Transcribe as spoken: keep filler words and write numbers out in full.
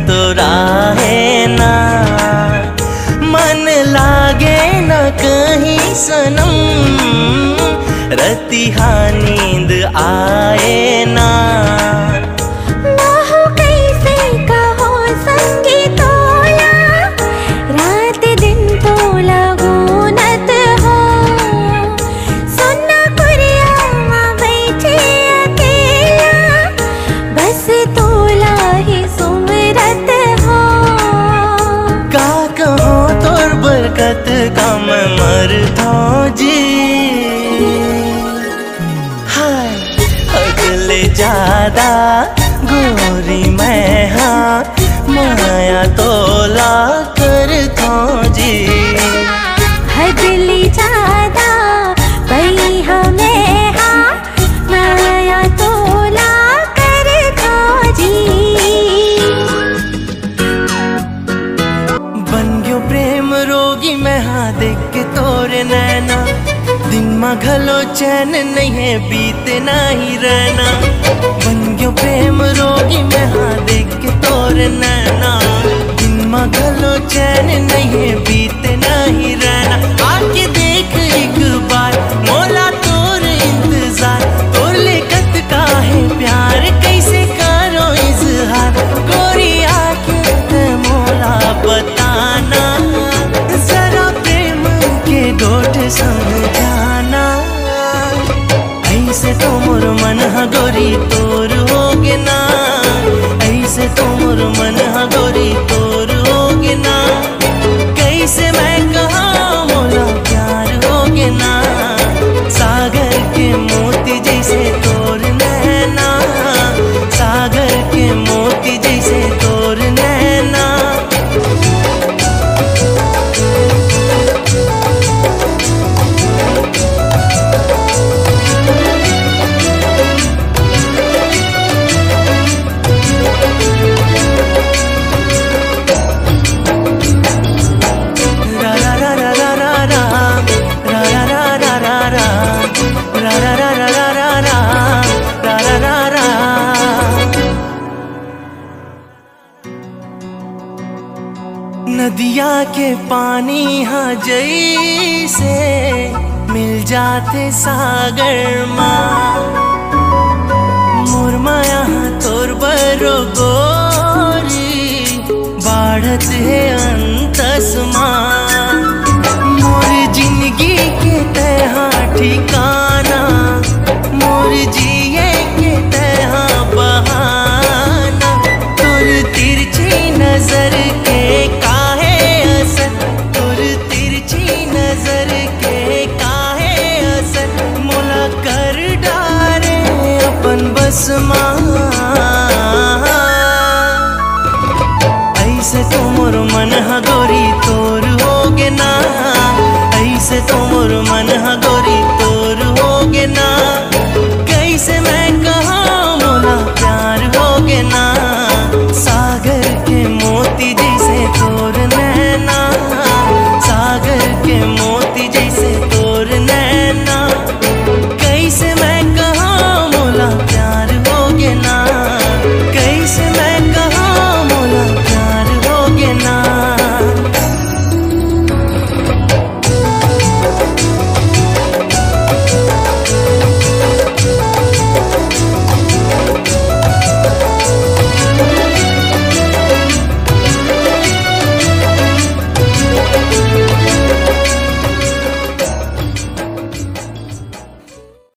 तो राहे ना, मन लागे न कहीं सनम, रतिहा नींद आए ना। महू कइसे कहो संगी तोला, रात दिन तोला गुनत हो। सुन्ना कुरिया मा बइठे अकेला, बस तोला ही सुमरत हो। का कहो तोर बरकत का मैं मरथों जी। हाय, हद ले जादा गोरी मैं हा, माया तोला करथों जी। हद ले जादा बइहा मैं हा, माया तोला करथों जी। बन गयो प्रेम रोगी मैं हा, देख के तोरे नैना। दिन मा घलो चैन नइ हे, बीते नाही रैना। बन गयो प्रेम रोगी मैं हा, देख के तोरे नैना। दिन मा घलो चैन नइ हे, बीते नाही रैना। आके देख एक बार, मोला तोर इंतजार। तोर ले कतका हे प्यार, कइसे करो इजहार। गोरी आके ते मोला बताना, जरा प्रेम के गोठ समझाना। अइसे तो मोर मन ह गोरी तोर होगे ना, अइसे तो मोर मन ह गोरी तोर होगे ना। कइसे मैं कहँव मोला प्यार होगे ना। सागर के मोती जइसे तोर नैना, सागर के मोती जइसे तोर नैना। नदिया के पानी ह जइसे मिल जाथे सागर मा। मोर माया ह तोर बर ओ गोरी, बाढ़त हे अंतस मा। मोर जिनगी के तैं हा ठिकाना, मोर जिए के तैं हा बहाना। तोर तिरछी नजर के काहे असर, तोर तिरछी नजर के काहे असर, मोला कर डारे अपन बस मा। अइसे तो मोर मन ह गोरी तोर होगे ना, अइसे तो मोर मन